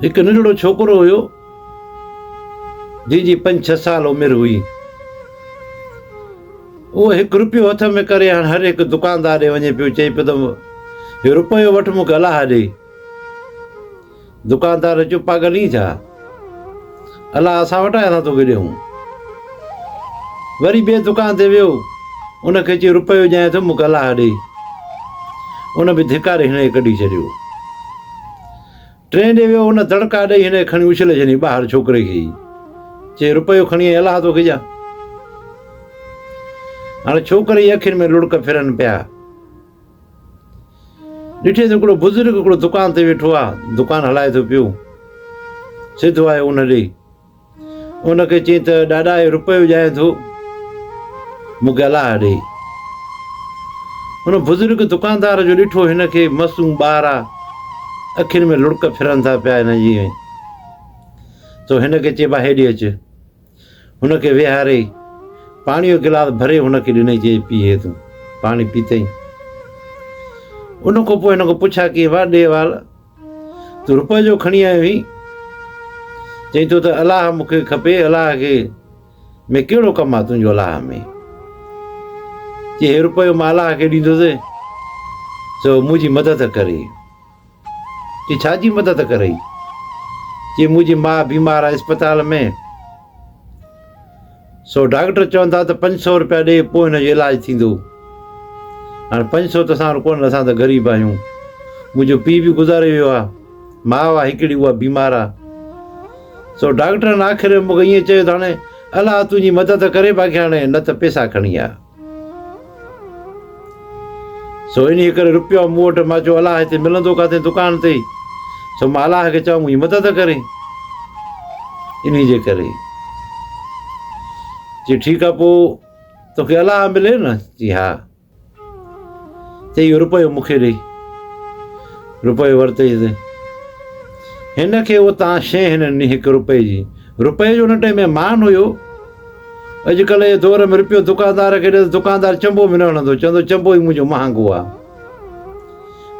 هڪ ننڍڙو ڇوڪرو هيو، جنهن جي پنج ڇهه سال عمر هئي. اهو هڪ رپيو هٿ ۾ ڪري هاڻ هر هڪ دڪاندار ڏي وڃي پيو چئي پيو ته هي رپيو وٺ مون کي الله ڏي. دڪاندار چيو پاڳل اين ڇا؟ الله اسان وٽ آهي اسان توکي ڏيون. وري ٻئي دڪان تي ويو ان کي چي رپيو ڏيانء ٿو مون کي الله ڏي. ان به ڌڪاري هن کي ڪڍي ڇڏيو. ٽئين ڏي ويو ان دڙڪا ڏئي هن کي کڻي اڇلي ڇڏيائين ٻاهر ڇوڪري کي ئي چي رپيو کڻي آئين الله توکي ڏيان. هاڻي ڇوڪري جي اکين ۾ لڙڪ ڦرن پيا. ڏٺي ته هڪڙو بزرگ هڪڙو دڪان تي ويٺو آ، دڪان هلائي ٿو پيو. سڌو آيو ان ڏي. ان کي چيائين ته ڏاڏا هي رپيو ڏيانء ٿو، مون کي الله ڏي. ان بزرگ دڪاندار جو ڏٺو هن کي معصوم ٻار آ، اکين ۾ لڙڪ ڦرن ٿا پيا هن جي. تو هن کي چئي با هيڏي اچ. هن کي ويهاري، پاڻيء جو گلاس ڀري هن کي ڏنائين، چيائين، پيء هي تون. پاڻي پيتائين. ان کان پوء هن کان پڇا ڪيائين، واهه ڏي وال، تون روپئي جو کڻي آيو آهين؟ چئين ٿو ته الله مون کي کپي، الله کي ۾ ڪهڙو ڪم آهي تنهنجو الله ۾؟ چي هي روپيو مان الله کي ڏيندس، سو منهنجي مدد ڪري. چي ڇا جي مدد ڪرئي؟ چي منهنجي ماء بيمار آهي اسپتال ۾، سو ڊاڪٽر چون ٿا ته 500 روپيا ڏي پوء هن جو علاج ٿيندو. هاڻي 500 ته اسان وٽ ڪونهن، اسان ته غريب آهيون. منهنجو پيء به گذاري ويو آهي، ماء آهي هڪڙي اها بيمار آهي. سو ڊاڪٽرن آخر مون کي ائين چيو ته هاڻي الله تنهنجي مدد ڪري باقي هاڻي نه ته پيسا کڻي آ. سو انهيء ڪري روپيو مون وٽ، مان چيو الله هتي ملندو ڪاٿي دڪان تي، سو مان الله کي چوان منهنجي مدد ڪري. انهيء جي ڪري چي ٺيڪ آ پوء توکي الله ملي نه؟ چي ها. چي اهو روپيو مون کي ڏي. روپيو ورتئي ته هن کي اتان شيء هن ڏني هڪ روپئي جي. روپئي جو ان ٽائيم ۾ مان هيو. اڄڪلهه جي دور ۾ روپيو دڪاندار کي ڏي ته دڪاندار چنبو به نه هڻندو، چوندو چنبو ئي منهنجو مهانگو آ.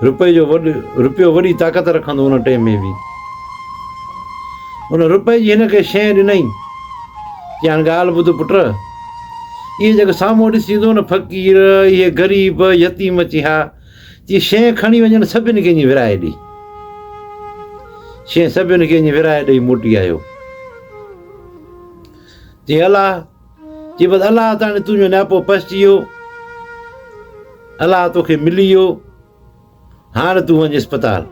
روپئي جو وڏ روپيو وڏي طاقت رکندو ان ٽائيم ۾ به. ان روپئي جي هن کي شيء ڏنائين. چي هاڻ ڳالهه ٻڌ پٽ، اهي جيڪي سامهون ڏسيندو نه فقير، اهي غريب، يتيم چي ها، چي شيء کڻي وڃن سڀن کي ائين ورهائي ڏي. شيء سڀن کي ائين ورهائي ڏئي موٽي آيو. چي الله، چي بس الله تاڻي تنهنجو نياپو پسجي ويو، الله توکي ملي ويو، هاڻ تون وڃ اسپتال.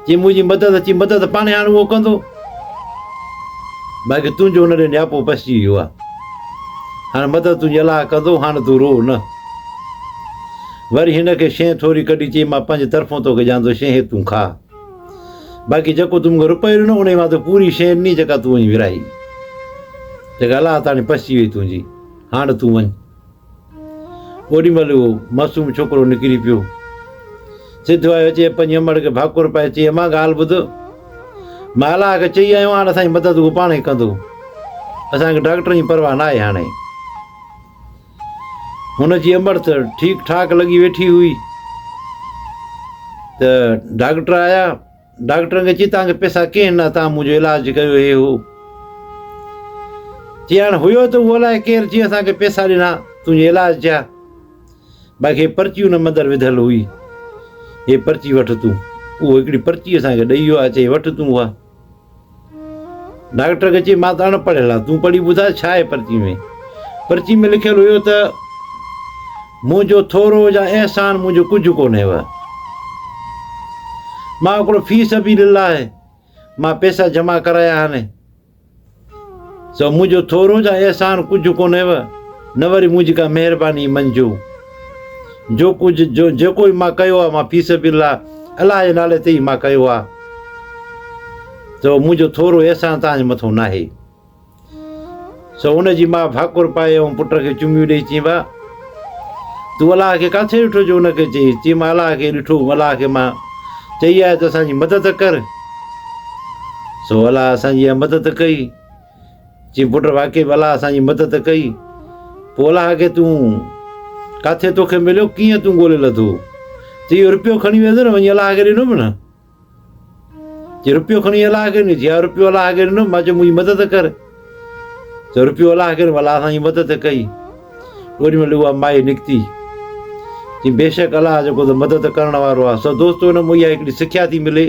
چي منهنجي مدد، چي مدد پاڻهي هاڻ اهو ڪندو، باقي تنهنجو ان ڏي نياپو پسجي ويو آهي، هاڻ مدد تنهنجي الله ڪندو، هاڻ تون رو نه. وري هن کي شيء ٿوري ڪڍي چي مان پنهنجي طرفون توکي ڏيان ٿو شيء هي تون کاء. باقي جيڪو تون مون کي روپيو ڏنو انهي مان تو پوري شيء ڏني جيڪا تون وڃي ورهائي، جيڪا الله تاڻي پسجي وئي تنهنجي، هاڻ تون وڃ. اوڏي مهل اهو معصوم ڇوڪرو نڪري پيو. سڌو آيو اچي پنهنجي امڙ کي ڀاڪر پائي چيائين امان ڳالهه ٻڌ، مان الله کي چئي آيو آهيان هاڻ اسان جي مدد اهو پاڻ ئي ڪندو، اسان کي ڊاڪٽرن جي پرواهه ناهي هاڻي. هن جي امڙ ته ٺيڪ ٺاڪ لڳي ويٺي هئي ته ڊاڪٽر آيا، ڊاڪٽرن کي چي توهان کي پئسا ڪنهن ڏنا توهان منهنجو علاج ڪيو هي هو. چي هاڻ هيو ته اهو الائي ڪير چي اسان کي پئسا ڏنا تنهنجي علاج جا، باقي هي پرچي ان مندر وڌل هئي هي پرچي وٺ تون، اهو هڪڙي پرچي اسان کي ڏئي ويو آهي چي وٺ تون اها. ڊاڪٽر کي چيائين، مان ته اڻ پڙهيل آهيان، تون پڙهي ٻڌاء ڇا آهي پرچي ۾؟ پرچي ۾ لکيل هيو ته منهنجو ٿورو يا احسان منهنجو ڪجهه ڪونهي و مان هڪڙو في سبيل الله مان پئسا جمع ڪرايا آهن، سو منهنجو ٿورو يا احسان ڪجهه ڪونهي و نه وري منهنجي ڪا مهرباني مڃجو، جو ڪجهه جو جيڪو به مان ڪيو آهي مان في سبيل الله الله جي نالي تي ئي مان ڪيو آهي، سو منهنجو ٿورو احسان توهان جي مٿو ناهي. سو ان جي ماء ڀاڪر پائي ۽ پٽ کي چميون ڏيئي چيائين وا تون الله کي ڪاٿي ڏٺو جو ان کي چئي؟ چيائين مان الله کي ڏٺو، الله کي مان چئي آيو ته اسان جي مدد ڪر، سو الله اسان جي اها مدد ڪئي. چيائين پٽ واقعي به الله اسان جي مدد ڪئي، پوء الله کي تون ڪاٿي توکي مليو، ڪيئن تون ڳولي لڌو؟ چيائين اهو رپيو کڻي ويس نه وڃي الله کي ڏنو به نه. چي رپيو کڻي الله کي ڏنو؟ چي ها رپيو الله کي ڏنو. مان چيو منهنجي مدد ڪر. ته رپيو الله کي ڏنو، الله سائين مدد ڪئي. اوڏي مهل اها مائي نڪتي. چي بيشڪ الله جيڪو ته مدد ڪرڻ وارو آهي. سو دوستو ان مان اها هڪڙي سکيا ٿي ملي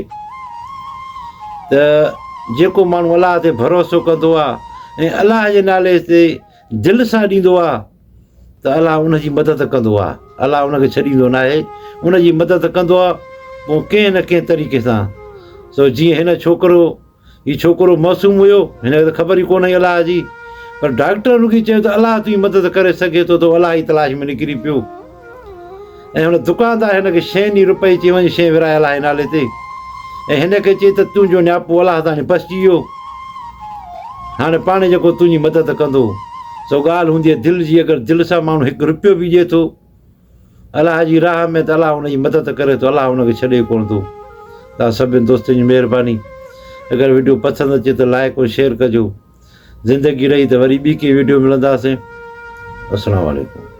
ته جيڪو ماڻهو الله تي ڀروسو ڪندو آهي ۽ الله جي نالي تي دل سان ڏيندو آهي ته الله ان جي مدد ڪندو آهي. الله ان کي ڇڏيندو ناهي، ان جي مدد ڪندو آهي پوء ڪنهن نه ڪنهن طريقي سان. سو جيئن هن ڇوڪرو، هي ڇوڪرو معصوم هيو، هن کي ته خبر ئي ڪونه هئي الله جي، پر ڊاڪٽر هن کي چيو ته الله تنهنجي مدد ڪري سگهي ٿو ته هو الله جي تلاش ۾ نڪري پيو ۽ هن دڪاندار هن کي شين ڏي روپئي چي وڃ شين ورهائي الله جي نالي تي ۽ هن کي چي ته تنهنجو نياپو الله تاڻي پسجي ويو، هاڻي پاڻ جيڪو تنهنجي مدد ڪندو. سو ڳالهه هوندي آهي دل جي، اگر دل سان ماڻهو هڪ روپيو به ڏئي ٿو الله جي راهه ۾ ته الله ان جي مدد ڪري ٿو، الله ان کي ڇڏي ڪونه ٿو. توهان سڀني دوستن جي مهرباني. اگر وڊيو پسند اچي ته لائڪ ۽ شيئر ڪجو. زندگي رهي ته وري ٻي ڪنهن وڊيو ملنداسين. السلام عليڪم.